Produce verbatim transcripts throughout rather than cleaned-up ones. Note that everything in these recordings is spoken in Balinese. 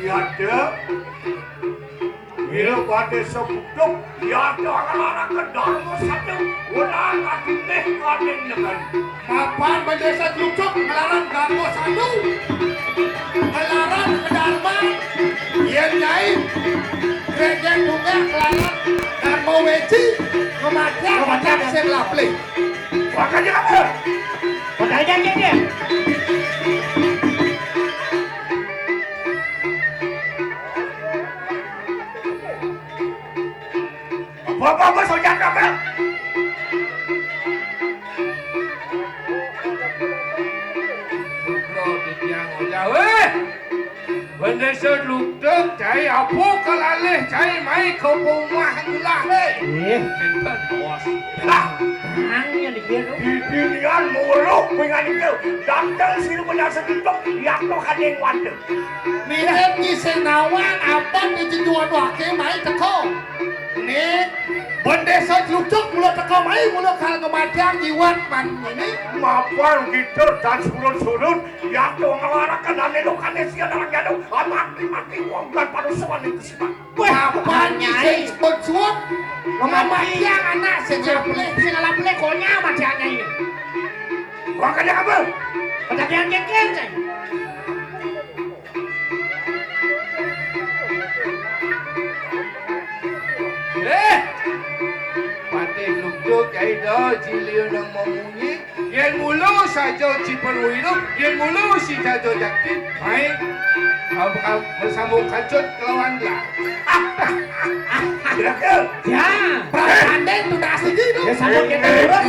Iya, Dék. Wira Pandésa Butuh, iya, Dék, nglaraken Darma Satu. Wenang adine kaning dengan. Mapan Pandésa Klucuk nglarang Darma Satu. Nglarang kedarman. Yen Nyai Gregek Tunggal nglarang Darma Weji, ngematya, ngematya sing laplih. Makanya apa? Makanya dia. Apa-apa, Mas, ojan apa? Putra titiang ojan, weh. Bendesa Lutut, cai apa kalalih, cai mai ke rumah gelah, eh. Eh. Enten bos. Lah. Tenang ya, dikit tu. Didirian muluh pingan itu. Datang sini bendesa Lutut, ya tu hading wanda. Mirip ni senawan, apa ni jejuan wake mai teko. Ni, bendesa Lutut mula teko mai, mula kal ngemadang jiwat man ini. Mapan kita dan surut-surut, ya tu ngelarakan dan elokane sia dalam jadu. Mati-mati wong dan panusuan itu sifat. Wah, apaan Nyai? Sing sebut-sebut? Ngemadang anak sing lapleh, sing lapleh konyol macamnya ini. Makanya apa? Kejadian kengkeng, Nyai. Eh, Patih Luktuk, Nyai, dah, jilian nang memunyi. Yen mulu saja Ciperwira, yen mulu si Jaja Jakti, baik, am-, am-, bersambung kacut kelawan lah. Ya, ke? Ya, perasaan deh itu tak setuju tu. Ya, sama kita urus.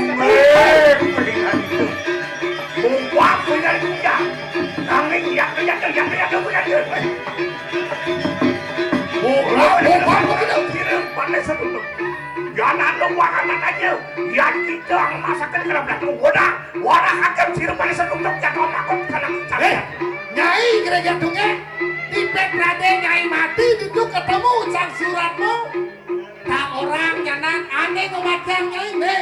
Mumpah punya juga. Nanging ya, ya, ya, ya, ya, ya, ya, ya. Mumpah, mumpah, mumpah. Kira panas satu tu. Jangan lupa anak aja. Yang kita masakan kena belakang bodoh. Warahaken sira pada seduk jatuh makut kana Eh, Nyai Gereja Tunggal, tipet Raden Nyai mati ditu ketemu Sang Suratmo. Tak orang nyanan ane ngematang Nyai ne.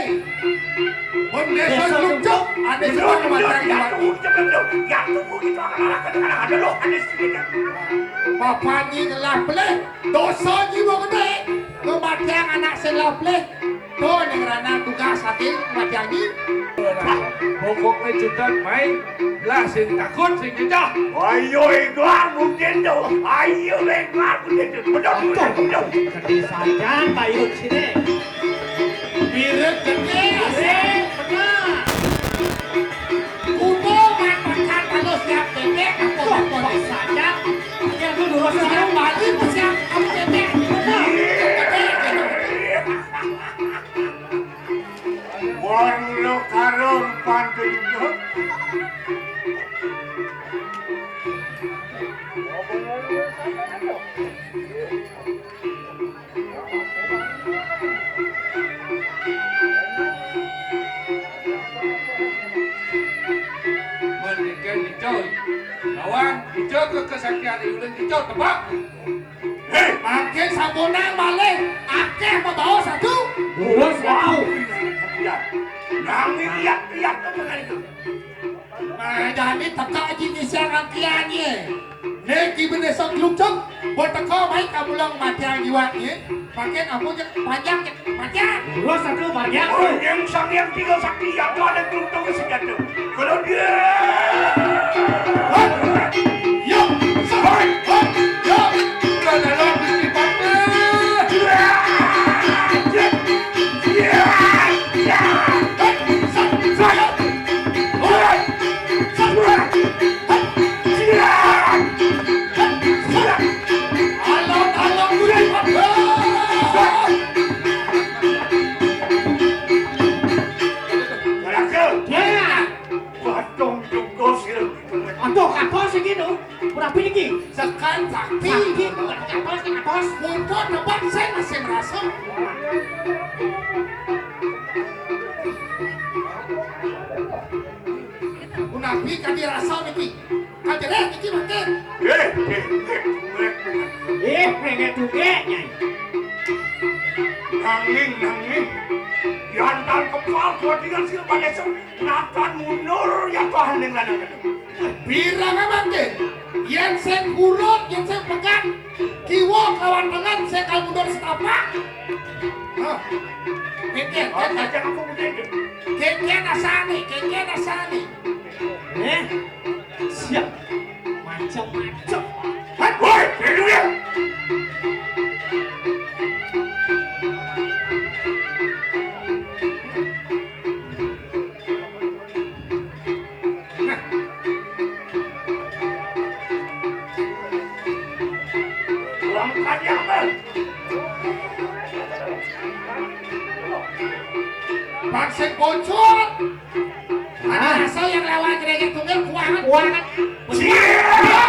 Mun desa Desa Lungcuk, ane Betul, surat betul, ngematang ya Nyai. Tunggu, betul, betul. Ya tunggu kita akan arahkan dengan ada lo, ada sedikit. Bapak ni telah pelih, dosa jiwa gede. Ngematang anak selah pelih. To ning ranah tugas saking majangi. Pokokne cutet mai, lah sing takut sing nyecah. Ayo, Egar, mungkin tu. Ayo, Egar, mungkin tu. Betul, betul, betul. Gede saja, Pak Yud sini. Mirip gede, asik, benar. Kuno makan kalau siap bebek, aku lapor saja. Yang tu dulu siap balik, siap kamu bebek. Benar. Gede, gitu. Wong lo karo rupan telu. Mendingan dicoy. Lawan, dicoy ke kesaktian ulun dicoy tebak. Hei, makin sampunang malih, akeh mabaos satu. Terus, wow. Nang lihat-lihat tu dengan itu. Nah, jadi teka aja ngisi rangkiannya. Niki bener sok lucu, buat teka baik kamu lang mati lagi wak ye. Makin aku je panjang je, panjang. Terus satu panjang tu. Oh, yang sang yang tiga sakti yang tu ada lucu ke senjata. Kalau dia. Hah? Yo, sampai, hah? Yo. Udah dalam di pantai. Aduh, katos iki lho. Ora bil iki. Sekan sakti. Sakti, katos, katos. Mumpun tempat sing masih merasa. Menawi kanthi rasa niki. Kajereh niki mangke. Eh, eh, eh, eh. Eh, nengek dungek, Nyai. Nanging, nanging. Yantan kepal kodian sing panesu. Natan mundur ya Tuhan ning lanang. Pirang mangke? Sing hurut, yen sing pegat. Kiwa kelawan tengen, sing kal mundur setapak. Hah. Keken, keken. Keken asane, keken asane. Eh, siap. Macem-macem. Hah, woi, ini dia. Bang sing bocor. Ada asal yang lawan gereja tunggal kuangan, kuangan. Siap.